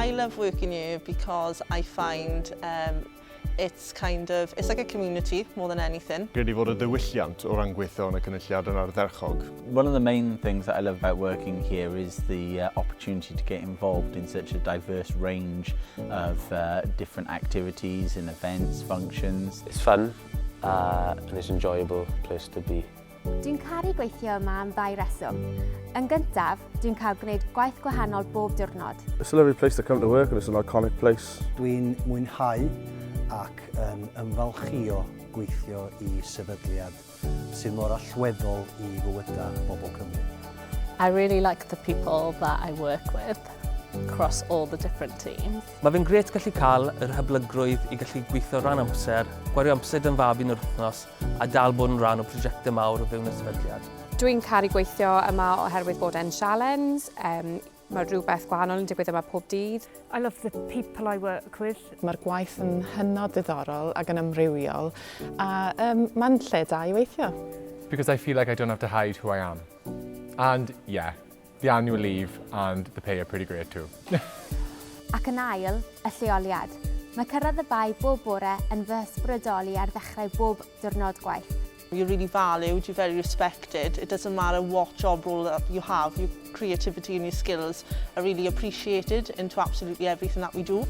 I love working here because I find it's kind of, it's like a community more than anything. Credu fod y diwylliant o ran gweithio yn y Cynulliad yn ardderchog. One of the main things that I love about working here is the opportunity to get involved in such a diverse range of different activities and events, functions. It's fun and it's enjoyable place to be. Dwi'n caru gweithio yma am ddau reswm. Yn gyntaf, dwi'n cael gwneud gwaith gwahanol bob diwrnod. It's a lovely place to come to work and it's an iconic place. Dwi'n mwynhau ac yn ymfalchio gweithio i sefydliad sydd mor allweddol i fywydau bobl Cymru. I really like the people that I work with across all the different teams. Mae fe'n grêt gallu cael yr hyblygrwydd i gallu gweithio rhan amser, gwario amser 'da'n fabi yn yr wythnos a dal bod yn rhan o prosiectau mawr o fewn y sefydliad. Dwi'n caru gweithio yma oherwydd bod e'n sialens. Mae rhywbeth gwahanol yn digwydd yma pob dydd. I love the people I work with. Mae'r gwaith yn hynod diddorol ac yn amrywiol a mae'n lle da i weithio. Because I feel like I don't have to hide who I am. And yeah, the annual leave and the pay are pretty great too. Ac yn ail, y lleoliad. Mae cyrraedd y bae bob bore yn fy ysbrydoli ar ddechrau bob diwrnod gwaith. You're really valued, you're very respected. It doesn't matter what job role that you have, your creativity and your skills are really appreciated into absolutely everything that we do.